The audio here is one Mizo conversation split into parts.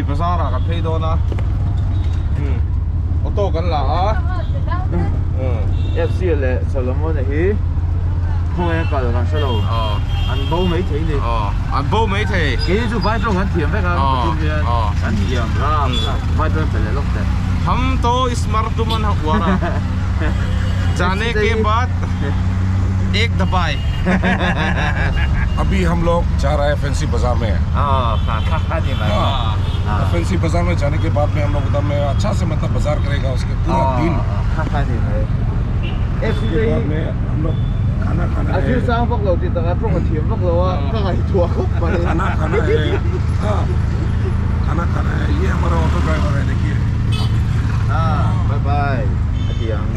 Bazar ah kan phei dawn a auto kan la a FC leh Solomon a hi khawnge a kal kan hre lo an bo mai thei ni an bo mai thei kei chu vai tawng kan thiam vek a pathum hian kan thiam ram vai tawng pe leh lawk teh Hum to smart tuman hak uar a jane ke baad ek dabai अभी हम लोग जा रहे हैं fancy बाजार में फैंसी बाजार में जाने के बाद में हम लोग उधर में अच्छा से मतलब बाजार करेगा उसके पूरा दिन उसके बाद में हम लोग खाना खाना है खाना खाना है हाँ, खाना खाना है ये हमारा ऑटो ड्राइवर है देखिए Bye bye a ti ang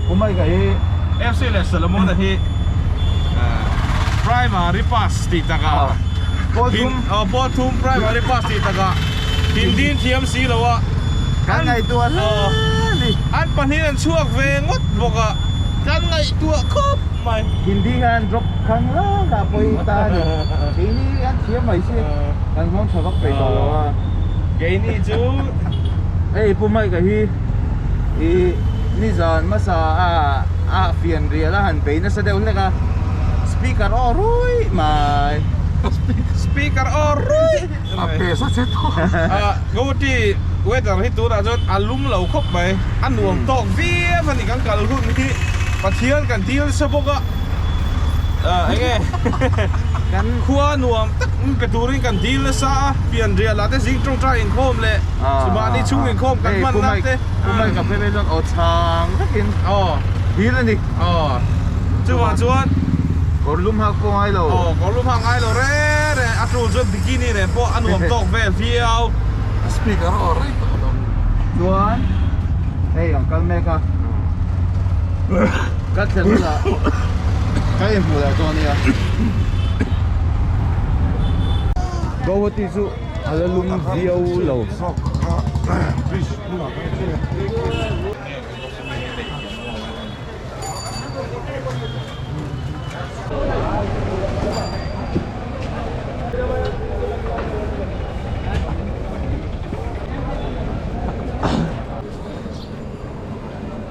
Pu Mike-a hi FC leh Solomon-a hi primary pass tih takah Pawl thum aw pawl thum primary pass tih takah Hindi an thiam si lo a Kan ngaihtuah hle a ni. An pahnih an chhuak ve ngawt bawk a kan ngaihtuah khawp mai. Hindi khan drop khang lang ah pawi ta a ni. Keini an thiam mai si kan nghawng tha vak peih tawh lo a. Keini chu. Hei Pu Mike-a hi i nizan hmasa a a fian rial a han bei nasa deuh hlek a speaker aw ruih mai. Speaker aw ruih. A pe sa che tawh. A Gauhati weather hi tunah chuan a lum lo khawp mai a nuam tawk viau a ni kan kal hun hi Pathian kan dil nasa bawk a enge Kan khua nuam tak pe turin kan dil nasa a pianriah lah te zing tawngtai inkhawm leh mahni chhung inkhawm kan hman na te Pu Mike a phei phei chuan aw chhang vekin dil a ni. Aw chuvang chuan Kawr lum hak pawh ngai lo. Aw kawr lum hak ngai lo reng reng a tul chuan bikini nen pawh a nuam tawk vel viau. A speaker aw rei tawh lo. Chuan hei an kal mek a ka thlen hunah ka inhmuh leh dawn nia. Guwahati chu a la lum viau lo.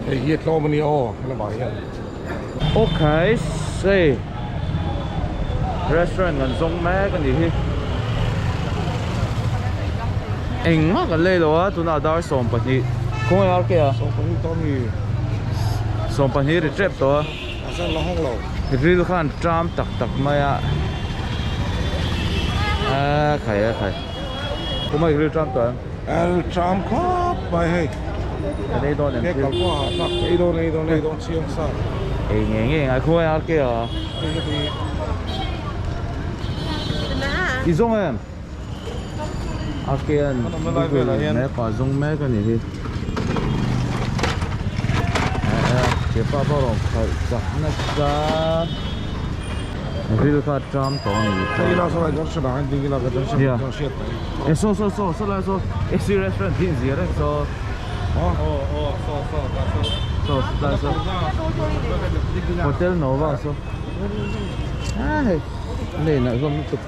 Hei hi a tlawm a nia aw helamah hian. Okay hei restaurant kan zawng mek a nih hi engmah kan lei lo a tunah dar 12 khawngaih ar ke a 12 tawh a mi. 12 ri tep tawh a. A zan la hawng lo. Ril khan tram tak tak mai a. A khai a khai. Kuma ril tram tawh em? El tram khawp mai hei. Kan ei dawn em thil? Kal pawh a hahthlak ei dawn ei dawn ei dawn chiang sa. Ei ngei ngei ngai khawi ar ke a. I zawng em? Ar ke an Google map ah zawng mek a nih hi. Kepa pawh rawn khalh chak nasa. Ril kha tram tawh a ni kha. Yeah. Eh so so so so lai so AC restaurant din zia reng so. Oh oh so so so. So lai so. Hotel Nova so. Ai nei na zom tuk.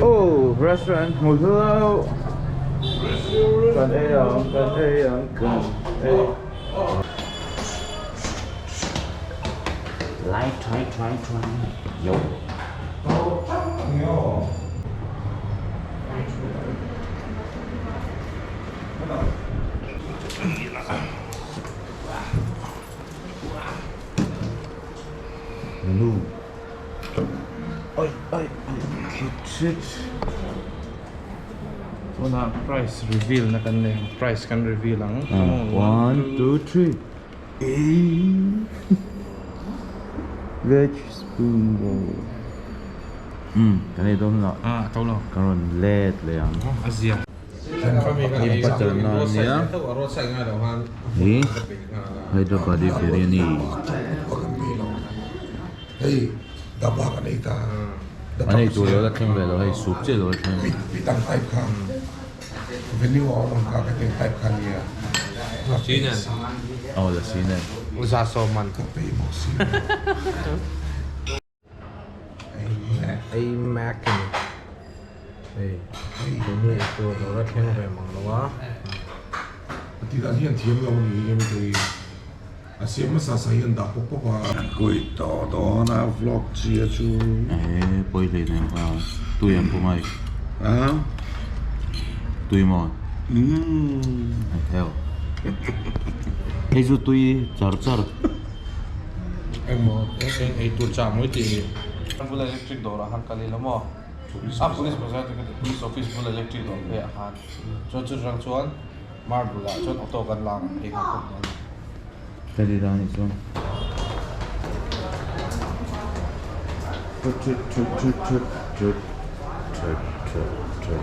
Oh restaurant hmu hlo. Kan ei ang kan ei ang kan ei. Lai try try try yo. Menu. Oi oi oi kitchen. Tuna price reveal na kan nei ang price kan reveal ang. 1 2 3. Veg spoon bowl. Umm kan ei dawn hunah Ah to lo. kan rawn let leh ang. A zia. Hei butter naan nia. Hi Hyderabadi biryani. Hei daba kan ei ta. An ei tur lo la thleng ve lo hei soup chiah lo la thleng. Pitang type kha. Venue a awm ang kha ka tih type kha nia. Si nen. Aw la si nen. Uza sawm man. Ka pei bawk si. Ei mek a ni. Hei keini ei tur lo la thleng ve mang lo a. A tih dan hian thiam lo a ni em tui. A siam hmasa sa hian dah pawp pawp a. Kuih tawh dawn a vlog chi a chu. Ehe pawi hlei nen kha tui an pum ai. A. Tui maw? Umm. Heo. Hei chu tui char char. Engmaw eng ei tur chah mawi tih. Bula electric dawrah khan kal ila maw? A police bazar te ka ti police office bula electric dawr phei ah khan chuan chu rang chuan marble ah chuan auto kan la ang phei kha khawp dawn a. Ka ti dan nih chuan Tut tut tut tut tut tut tut tut tut tut.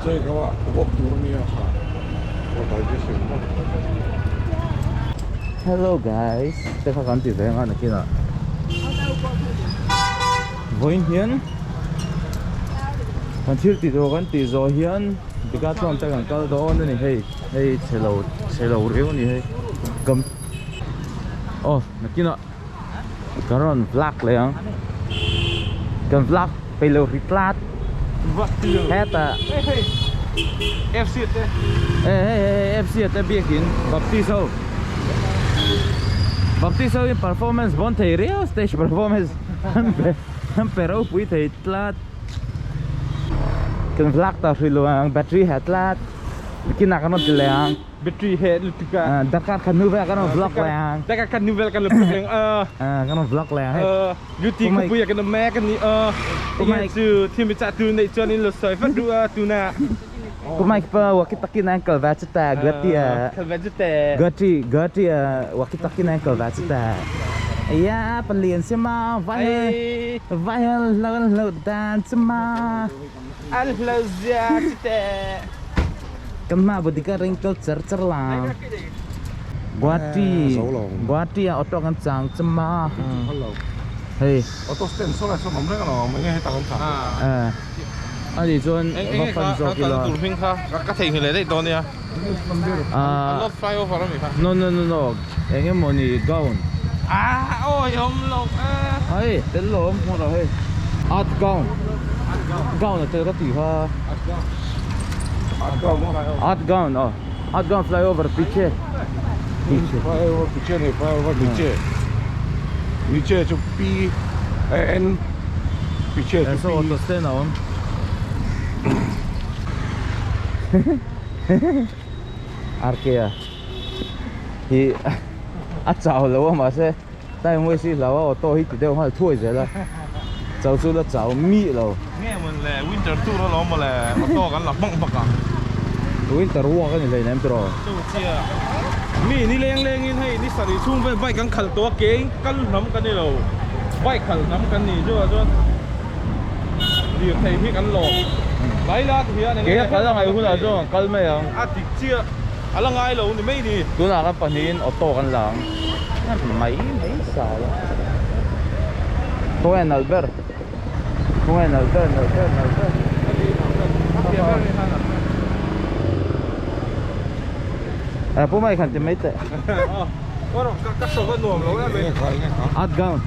Chei kha vawk tur a nia kha aw digestion maw. Hello guys te kha kan ti ve ang a nakinah vawiin hian kan thil tih tur kan tih zawh hian Decathlon te kan kal dawn a ni hei hei chhe lo chhe lo riau a ni hei kam aw nakinah kan rawn vlog leh ang kan vlog peih lo ri tlat hetah FC te hei hei hei FC te biakin Baptist ho Baptist ho in performance bawn thei riau stage performance an pe an pe ropui thei tlat kan vlog ta hrih lo ang battery ha tlat kinah kan rawn ti leh ang. Battery he lutuk a. Dakar khat nu vel kan rawn vlog leh ang. Dakar khat nu vel kan rawn vlog leh ang. Kan rawn vlog leh ang hei. Duty khawpui ah kan awm mek ani a. Enge chu thil mi chah tu neih chuan in lo sawi vat duh a tuna. Kumai pa walkie talkie na kal va chuta gati a. Kal va chuta. Gati gati a walkie talkie na kal va chuta. Ya palian sima vai vai lo lo dan chima. An hlo zia chite. Kan mah bodyguard ring kal char char la. Guwahati Guwahati ah auto kan chang chama. Hei. Auto stand saw lai sawn awm reng alawm enge heta kan chang. Eh. Ani chuan va fan zawk ila. Tur hming kha ka theihnghilh leh daih dawn nia. Ah. Not flyover ami kha. No no no no. Enge maw ni gown. Ah awi awm lo eh. Hei tel lo awm hmuh lo hei. Art gown. Gown a tel ka tih kha. Art gown maw? Art gown aw. Art gown flyover piche. Piche. Flyover piche ni flyover niche. Niche chu P N piche chu P. Saw auto stand a awm. RK a. Hi a chau lo a mahse time waste hi hlau a auto hi ti deuh nghal thuai zel a chau chu la chau mih lo. Nge mawn le winter tour alawm maw le auto kan la hmang bawk ang. Winter walk a ni hlei nem tiraw. Chu chia mi ni leng leng in hei ni sarih chhung vel bike kan khalh tawh a ke in kal hnam kan ni lo bike khalh hnam kan ni chu ah chuan lirthei hi kan lawm lai la ti hian Ke a kal a ngaih hunah chuan kan kal mai ang. A dik chiah. A la ngai lo ni mai ni. Tunah kan pahnihin auto kan la ang. Mai mai sa la. Khawnge nalh ber? Khawnge nalh ber nalh ber nalh ber? A pu mai khan ti mai teh. Ka hrawk a nuam lo em mai. At gown.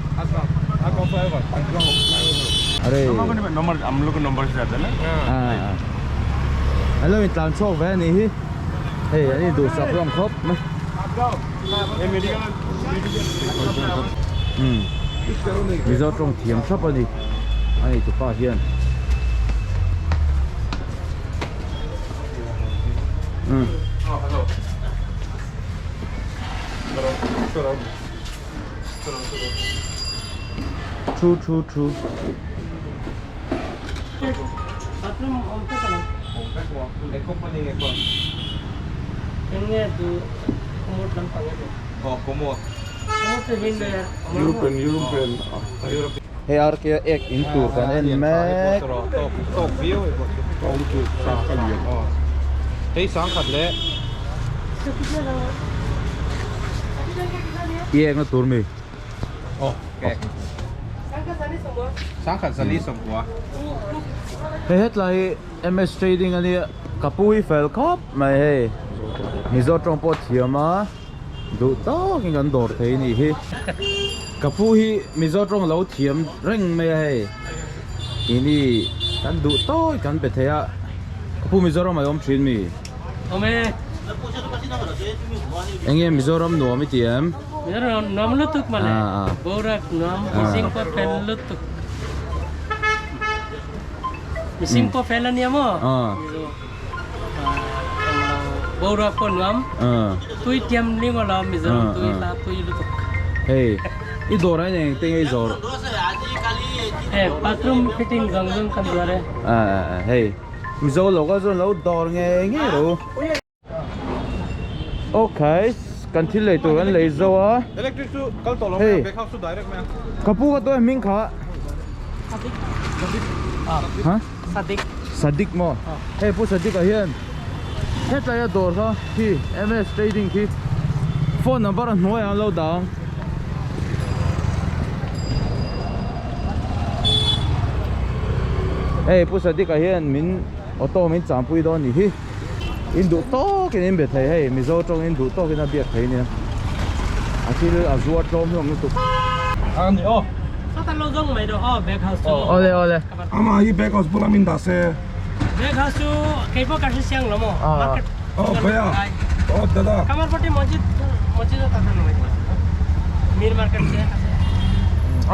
At gown flyover. Are. Number am lok number se jata na. An lo intlan chhuak ve a nih hi. Hei an induhsak hlawm khawp mai. Umm Mizo tawng thiam thlap a ni a ni tupa hian. Umm. Thu thu thu. European European Hei RK ek in tur kan en mek. Hei sangkhat leh. I ekna tur mi. Aw ke. Sangkhat zali sawmkua. Hei hetlai hi MS Trading a nia ka pu hi fel khawp mai hei Mizo tawng pawh thiam a duh takin kan dawr thei a nih hi ka pu hi Mizo tawng lo thiam reng mai a hei. Keini kan duh tawi kan pe thei a, ka pu Mizoram a awm thin mi? Awm e. Enge Mizoram nuam i ti em? Mizoram nuam lutuk mawle, boruak nuam, mihring pawh fel lutuk. Mihring pawh fel a nia maw? Mizo englo boruak pawh nuam, tui tiam ling aw lo Mizoram tui hla tui lutuk. Hei i dawr ah hian eng te nge i zawrh? Hei bathroom fitting zawng zawng kan zuar e. Hei Mizo lo kal chuan lo dawr ngei ngei ro. Okay, kan thil lei tur kan lei zo a. Electric chu kal tawh lo mai a, back house chu direct mai a. Ka pu ka tuai hming kha. Sadik. Ha? Sadik. Sadik maw? Hei pu Sadik ah hian hetlai a dawr kha khi MS trading khi phone number a hnuai ah an lo dah ang. Hei pu Sadik ah hian min auto min changpui dawn ni hi. In duh tawkin in be thei hei Mizo tawng in duh tawkin a biak thei nia a thil a zuar tlawm hlawm lutuk. A ni aw. Sawta lo zawng mai rawh aw bag house chu. Awle awle. Amah hi bag house bulah min dah se. Bag house chu kei pawh ka hre siang lo maw. Market. Aw bhaiya. Aw dada. Kamarpatti masjid masjid ta thana mai. Mir market se.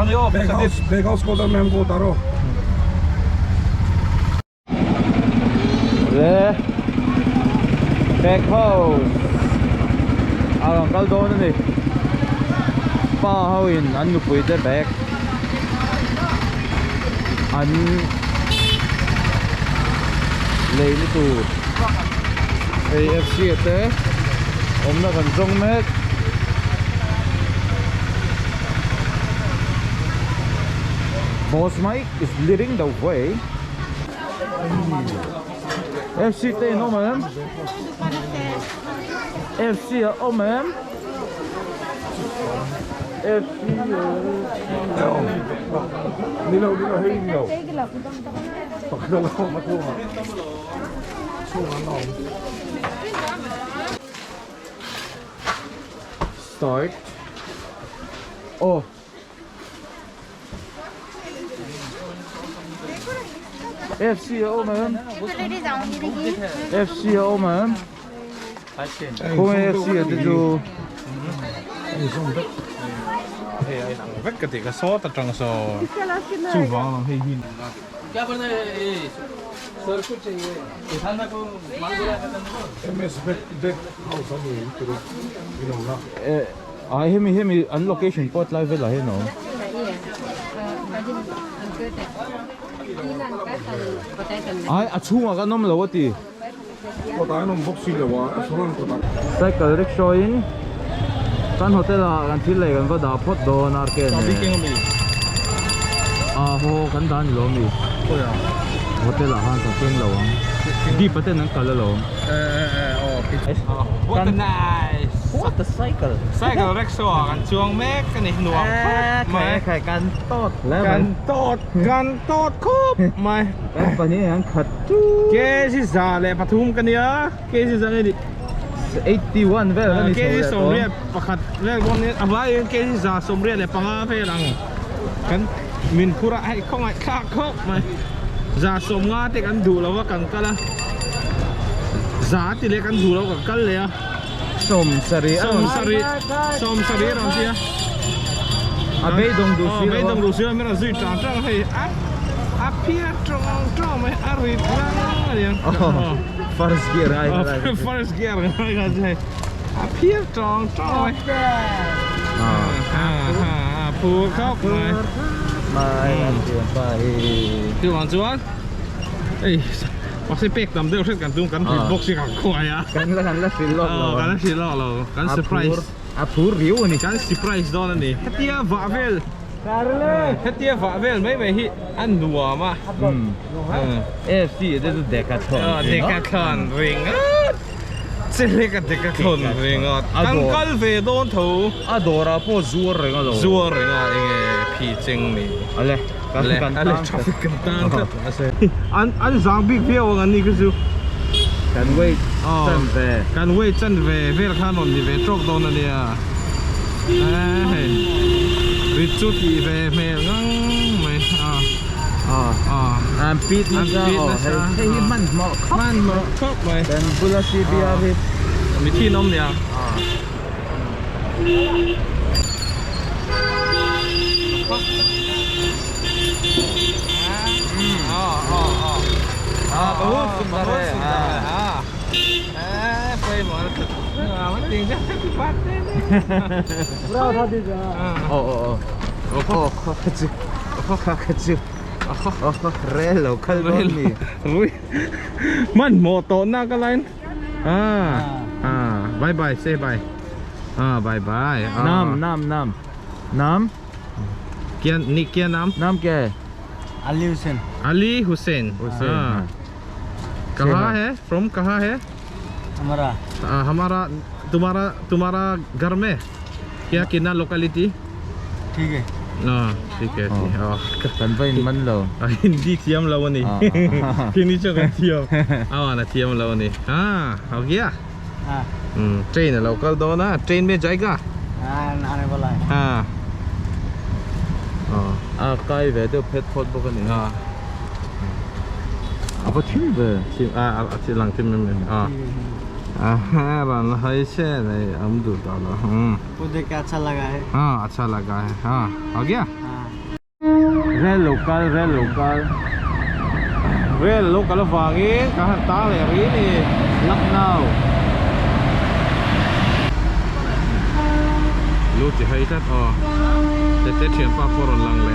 A ni aw. Bag house bag house ko dar ma'am ko utaro. Le back house a rawn kal dawn a ni pa ho in an nupui te bag an lei na tur hei F C a te awmna kan zawng mek. Boss Mike is leading the way. FC te in awm em? FC a awm em? FC Ni lo ni lo hei ni lo. Pakhat a lo awm a chhungah. Chhungah an awm. Start. Oh. FC a awm em? FC a awm em? Khawnge FC a te chu? Hei a inang vek ka tih ka sawt atang saw chuvang ang hei hi. MS vek vek house a ni tiro inawmna. Ai hemi hemi an location pawh tlai velah hian a awm. Ai a chhungah kan awm lo a ti. Kawtah an awm bawk si lo a, a chhung an kawtah. Cycle rickshaw in kan hotel ah kan thil lei kan va dah phawt dawn a rk nen. A haw kan dah a ni lo ami? Hotel ah khan ka keng lo ang. Deep a ten an kal alawm. What a nice What a cycle Cycle rickshaw ah kan chuang mek a ni nuam khawp mai Khai kan tawt hle mai Kan tawt kan tawt khawp mai Kan pahnih an khat chu Kg 103 ka nia Kg za nge ni 81 vel ka ni Kg 81 vel bawk nia a vaiin kg 185 vel ang kan min phur a hei khawngaih thlak khawp mai 150 te kan duh lo a kan kal a za ti leh kan duh lo kan kal leh a 70 70 70 a rawn ti a a beidawng duh si lo a beidawng duh si lo min rawn zui tang tang hei a a phiar tawng tawng mai a rit ngang a niang first gear ai first gear ngai kha chu hei a phiar tawng tawng mai a phur khawp mai mai an thiam pa hi chuvang chuan ei Mahse pek tam deuh hret kan tum kan hrilh bawk si kan khuai a. Kan la kan la hrilh lawk lo. Kan la hrilh lawk lo. Kan surprise. A phur riau a ni. Kan surprise dawn a ni. Hetia vah vel. Hetia vah vel mai mai hi a nuam a. AFC te chu Decathlon. Decathlon ringawt. Chihlek a Decathlon ringawt. Kan kal ve dawn tho. A dawrah pawh zuar reng a lo. Zuar reng a enge phi cheng ni. Ale kan kan ale traffic kan tan tlat ase. An an zang bik viau ang an ni khu chu. Kan wait chan ve. Kan wait chan ve vel khan rawn ni ve tawk dawn a nia. Hei rit chu tih ve hmel ngang mai a. An pit nasa aw hei hei hi hmanhmawh khawp hmanhmawh khawp mai kan bula CBR hi mi thin awm nia Bahut sundar hai Oh oh oh oh kha chu kha kha chu oh rel lo kal dawn ni Rui man mo to na ka line bye bye say bye bye bye nam nam nam nam kya ni kya naam naam kya hai Ali Hussain Ali Hussain Hussain कहाँ है from कहाँ है हमारा हमारा तुम्हारा तुम्हारा घर में क्या कितना लोकेलिटी ठीक है ठीक है ठीक है kan va in man lo Hindi thiam lo ani kini chu kan thiam awa na thiam lo ani हो गया हाँ ट्रेन है लोकल दो ना ट्रेन में जाएगा हाँ आने वाला है हाँ a kai ve deuh phet phawt bawk ani a va thim ve thim a a thil lang thim em em ran hai se nei am du ta lo वो देख के अच्छा लगा है हाँ अच्छा लगा है हाँ हो गया हाँ rel local rel local rel local wangin ka han ta le ri ni Lucknow lu chi hai tat o te te thiam pa po ron lang le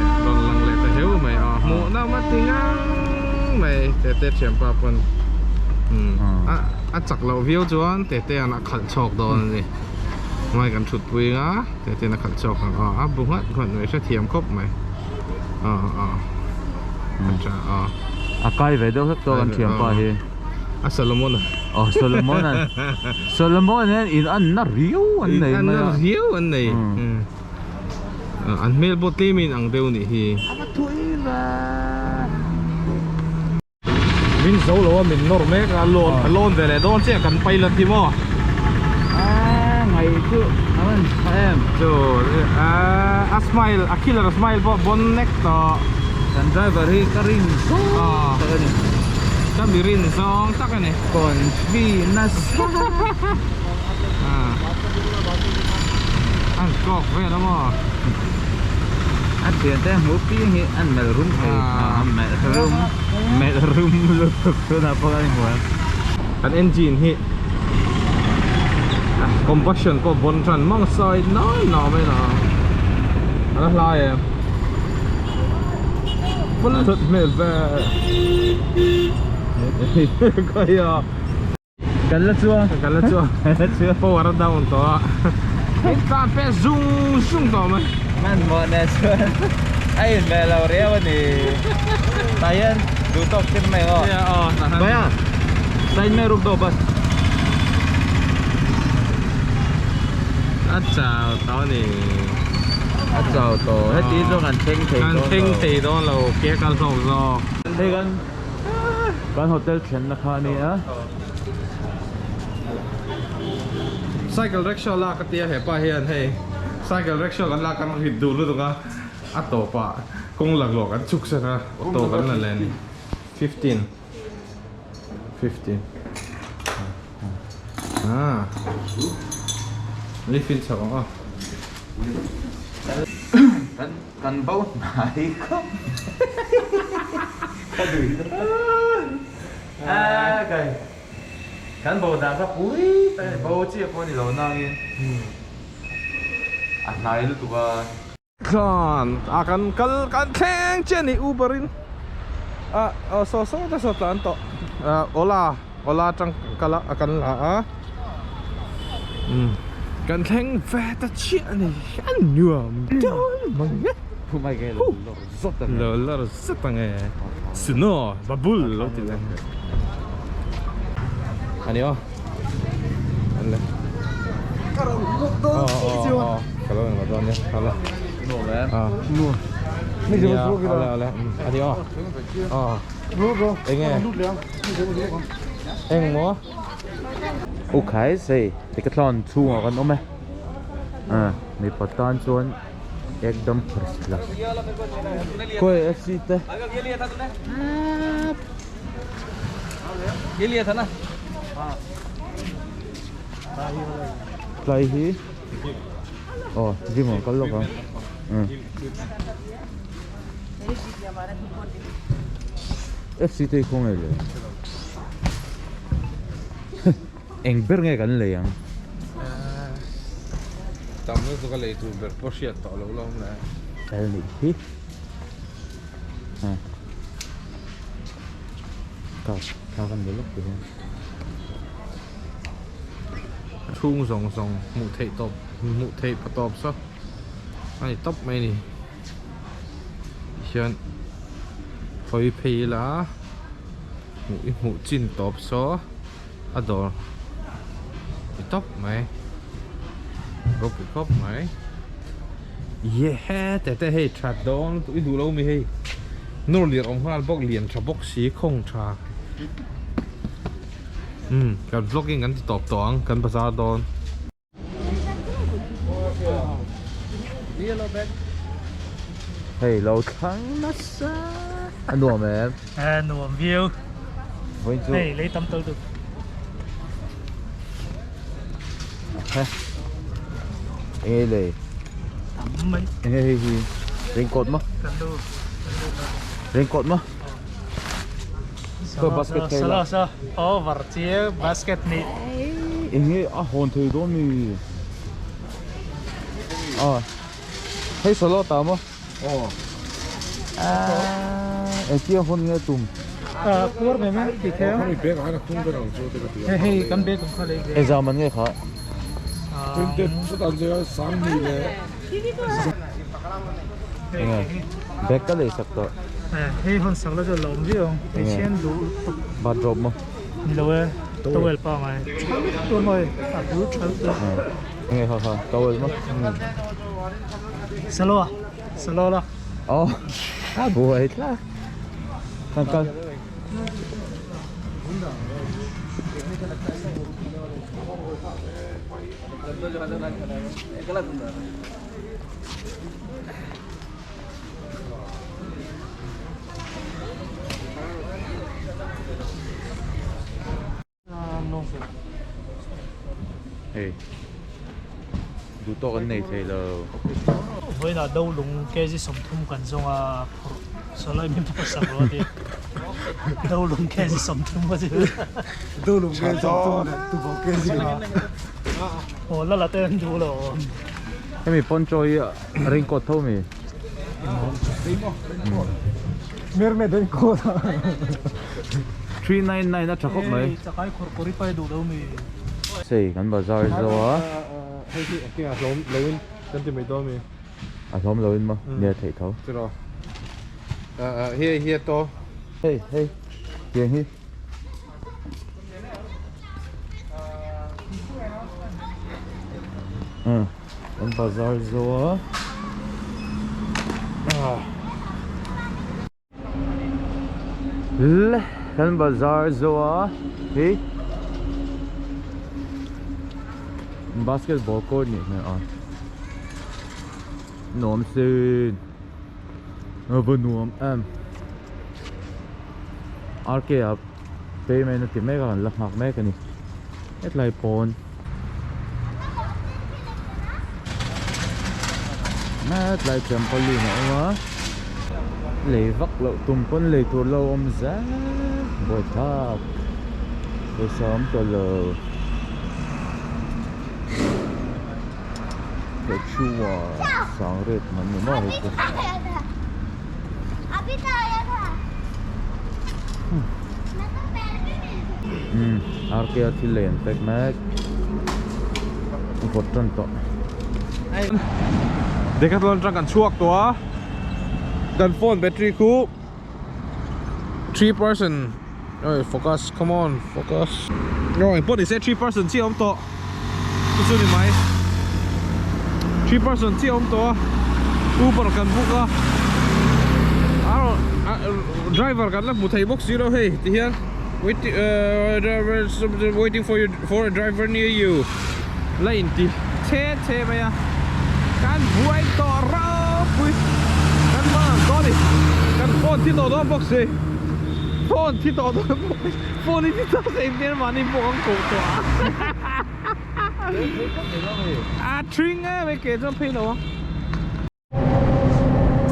ta heu mai o mu na ma tingang mai te te thiam pa pon a a chak lo viau chuan te te an a khalh chawk dawn ani mai kan thut pui nga te te na khalh chawk ang a bu nghat nghat mai hre thiam khawp mai a a kai ve deuh hlek tawh kan thiam pa hi a Solomon oh Solomon an Solomon hian in an na riau an nei an na riau an nei an hmel pawh tlem in ang deuh nih hi a va thui ve min zo lo a min nawr mek a lawn a lawn ve leh dawn chiah kan pilot hi maw ngai chu a van tha em chu a smile a killer smile pawh bon nek tawh kan driver hi ka rin zawng tak ani ka mi rin zawng tak ani confidence an kawk vel a maw a thian te hmu piang hi an melh rum thei a melh rum melh rum lutuk tunah pawh kan inhmu ang kan engine hi combustion pawh bon tan mang side nai na mai na a hlai em full thut hmel ve kaya kan la chuang kan la chuang power down tawh a ta pe zung zung tawh mai man mo na chuan a in ve lo riau ani tah hian duh tawk tir mai aw bhaiya side mein ruk do bus a chau tawh ani a chau tawh heti zawng an thleng thei an thleng thei dawn lo ke kal hlawk zawk hei kan kan hotel thlenna kha ani a cycle rickshaw lak a tia hepa hian hei cycle rickshaw kan lak kan rit duh lutuk a a tawpah kawng laklawh kan chhuk san a auto kan la leh ani 15 15 lift in chho ang aw kan kan bo hnai khawp ka duh a kai kan bo dan kha pui tak ani bo chiah pawh a ni lo nangin a hnai lutuk a Khan a kan kal kan thleng chiah a ni Uber in a saw saw te saw tlan tawh Ola Ola atang kal a kan la a kan thleng ve ta chiah a ni an nuam dawn mang e Mai ke lo lawr zawt ang e lo lawr zawt ang e suno babul lo ti leh ani aw an le ka lo englo dawn nia hala nia ale ale ani aw eng nge eng maw Ukhai sei decathlon chhungah kan awm e mipa tan chuan. Ekdam first class. Khawi FC te? Tlai hi aw gym ah kal lawk ang. FC te hi khawnge le? Eng ber nge kan lei ang? Tam lutuk a lei tur ber pawh hriat tawh lo lawm le. Fel nih hi. Ka ka kan ni lawk ti hian. Chhung zawng zawng hmuh theih tawp hmuh theih pa tawp saw a ni tawp mai a ni. Tihian hawi phei ila hmuh i hmuh chin tawp saw a dawr ni tawp mai ropui khawp mai yehe tete hei that dawn lutuk i duh lo mi hei nawr lian awm nghal bawk lian tha bawk si khawng tha umm kan vlogging kan ti tawp tawh ang kan bazar dawn. Hei lo thlang nasa a nuam em? A nuam viau. Vawiin chu. Hei lei tam tawlh duh. He. Enge lei? Tam mai. Enge hei hi? Raincoat maw? Kan lu. Raincoat maw? Basket thei la. Sala sa. Over chiang basket ni. Enge a hawn thei dawn mi. A hei solo ta maw? Aw. Engtia hawn nge tum? A puar mai mai ti thei a. Khami bag ah hian a khung ber ang chu te ka ti a. Hei hei kan bag ang kha lei ve. Exam an nge kha? Printed chutah chu sang ni leh. Enge bag ka lei sak tawh. Hei hawn sak la chu a lo awm viau ang. Hmeichhia an duh tawp. Bathrobe maw? Ni lo e, towel pangai tha lutuk tur maw hei, a bul tha lutuk. Enge kha kha towel maw? Salo a, salo la. Aw, a buai thlak. Kan kal. Hei duh tawk an nei thei lo. Vawiinah do lung kg 30 kan zawng a phurh sawlai min phurh sak lo a ti. Do lung kg 30 a ti. Do lung kg 30 leh tubawk kg. Aw la la te an duh lo. Hemi poncho hi raincoat tho mi. Mermaid raincoat. 399 a tha khawp mai. Hei chakai khawr kawr i pai duh lo mi. Sei kan bazar zo a. Hei hi enge a hlawm lo in kan ti mai dawn mi. A hlawm lo in maw nia theih tho. Churaw. Hei hi a to. Hei hei tiang hi. Kan bazar zo a le kan bazar zo a hei basketball court nih hmel a nuam sin a va nuam em RK ah payment a ti mek a kan la nghak mek a ni hetlai pawn hetlai trampoline a awm a lei vak loh tum pawn lei tur lo awm zel buaithlak pawisa awm tawh lo Quechua sang ret man ni maw hei chu. Umm RK a thil lei an pack mek a vawt tan tawh. Decathlon atang kan chhuak tawh a kan phone battery khu 3% oi focus come on focus oi pawh nise 3% chiah a awm tawh chu chu ni mai 3% chiah a awm tawh a Uber kan book a driver kan la hmu thei bawk si lo hei ti hian waiting for you for a driver near you la inti chhe chhe mai a kan buai tawh rau. pui kan hmang ang tawh a ni kan phone thi tawh dawn bawk si phone thi tawh dawn bawk si phone hi thi tawh se engtin mahni pawh kan koh tawh a a thring em e ke chuan phei lo ang.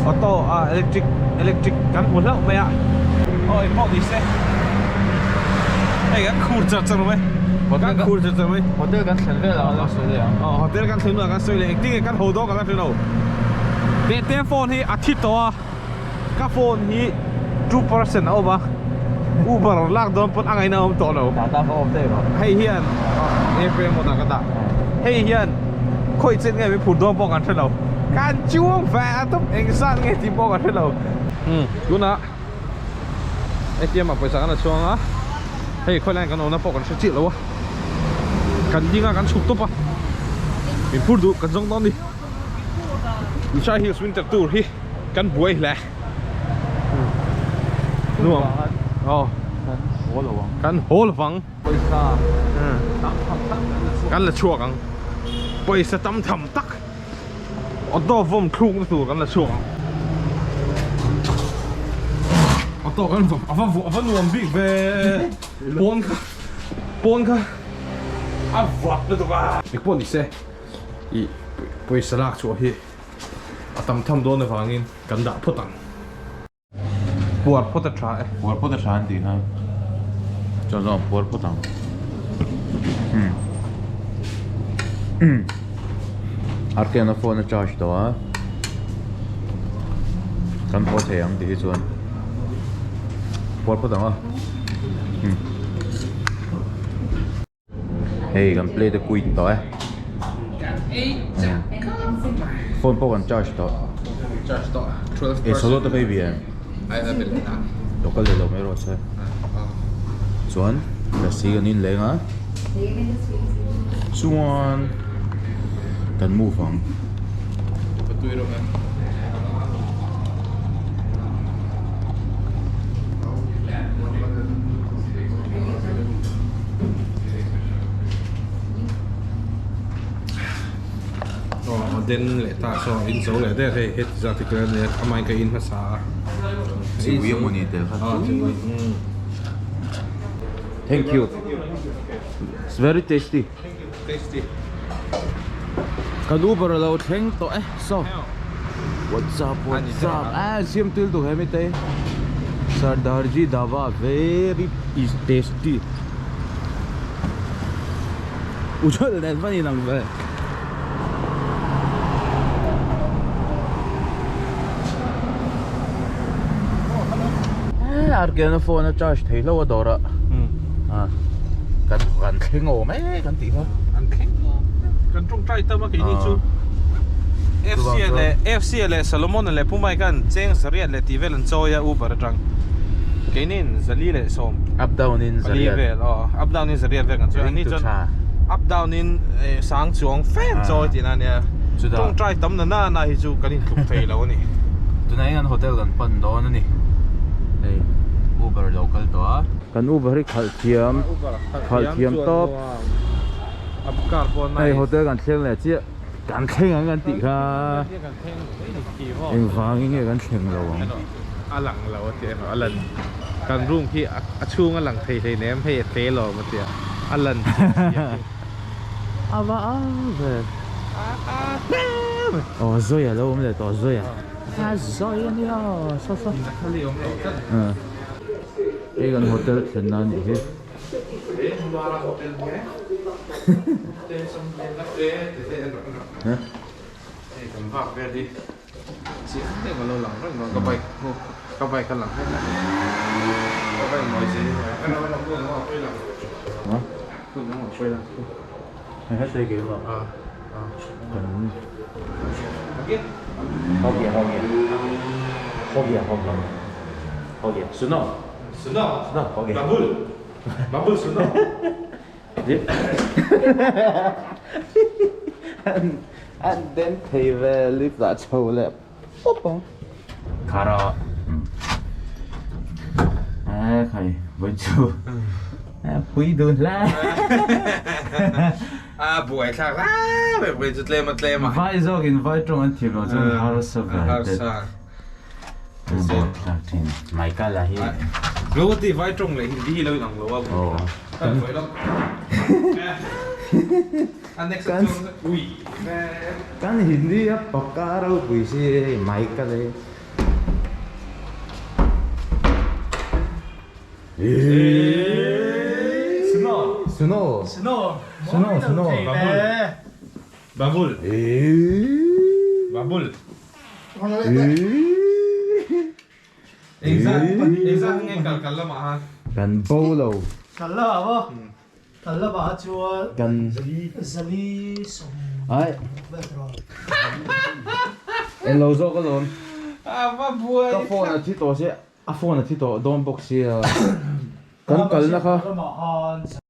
Auto a electric electric kan hmu hlauh mai a aw engpawh ni se hei kan khur char char mai kan khur char char mai hotel kan thlen vel ah kan sawi leh ang aw hotel kan thlen vel ah kan sawi leh engtin nge kan ho dawn kan la hre lo tete phone hi a thi tawh a ka phone hi 2% a awm a Uber lak dawn pawn a ngaihna a awm tawh lo Tata ka awm daih rawh hei hian airplane mode ah ka dah hei hian khawi chet nge min phur dawn pawh kan hre lo kan chuang ve a tawp eng zat nge tih pawh kan hre lo tunah ATM ah pawisa kan la chhuang a hei khawi lai kan awmna pawh kan hre chiah lo a kan ding a kan chhuk tawp a min phur duh kan zawng dawn a ni. Lushai Hills Winter Tour hi kan buai hle nuam aw kan haw lo ang kan haw lo ang pawisa tam tham tak kan la chhuak kan la chhuak ang pawisa tam tham tak auto vawm thluk na tur kan la chhuak ang auto kan vawm ava ava nuam bik ve pawn kha pawn kha a vak lutuk a engpawh ni se. Ih pawisa lak chhuah hi a tam tham dawn avangin kan dah phawt ang. Puar phawt a tha e. Puar phawt a tha an tih kha. Chuan zawng puar phawt ang. Artiana phone a charge tawh a. Kan haw thei ang tih hi chuan puar phawt ang a. Hei kan plate a quit tawh e phone pawh kan charge tawh e solo te phei ve em lo kal leh lo mai rawh se chuan lassi kan in leng a chuan kan move ang. Aw den leh ta saw in zo leh der hei heti zat hi ka nia amahin ka in hmasa a Chipui emaw ni tel kha Thank you It's very tasty Tasty Kan Uber a lo thleng tawh e saw What's up what's up ah siam tul duh he mite Sardarji dhaba very is tasty Ujjwal nen van inang ve. Arkian a phone a charge thei hlo a dawr ah kan kan thleng awm e kan tih kha. An thleng awm kan tawngtai tam a keini chu FC leh FC leh Solomon leh Pu Mike an cheng zariat leh tih vel an chawi a Uber atang keinin zali leh sawm up down in zariat vel aw up down in zariat vel kan chawi ani chuan up down in sang chuang fan chawi tihna ania tawngtai tam na na na hi chu kan intluk thei lo ani. Tunah hian hotel kan pan dawn ani hei Uber lo kal tawh a. Kan Uber hi khalh thiam khalh thiam tawp hei hotel kan thleng leh chiah kan thleng ang kan tih kha engvangin nge kan thleng lo ang. A lang lo a tia a lan kan room khi a chhung a lang thei hleinem hei a tle lawm a tia a lan chiah a va a ve aw Zoya lo awm leh tawh Zoya a Zoya nia saw saw hei kan hotel thlen na anih hi. Snow. Snow. Okay. Babul. Babul snow. And then thei ve lift ah chho leh pawp ang. Khara. A khai vawi chu. Pui dun hle. A buai thlak hle mai pawh chu tlem a tlem a. Vai zawk in vai tawng an thiam loh chuan harsa ve Harsa. Buai thlak thin. Michael a hi. Lo ti vai tawng leh Hindi hi lo in ang lo a. Aw. Kan buai lo. A next chuan ui. Kan Hindi a pakka ropui si hei Michael hi. Snow. Snow. Snow. Snow, snow. Babul. Babul. Engzat engzat nge kal kal lamah khan. Kan bo lo. Kal lamah maw? Kal lamah chuan Kan zali sawm ai vel tawh. Englo zawk alawm. A va buai. Ka phone a thi tawh si a phone a thi tawh dawn bawk sia. Kan kalna kha. Lamah khan.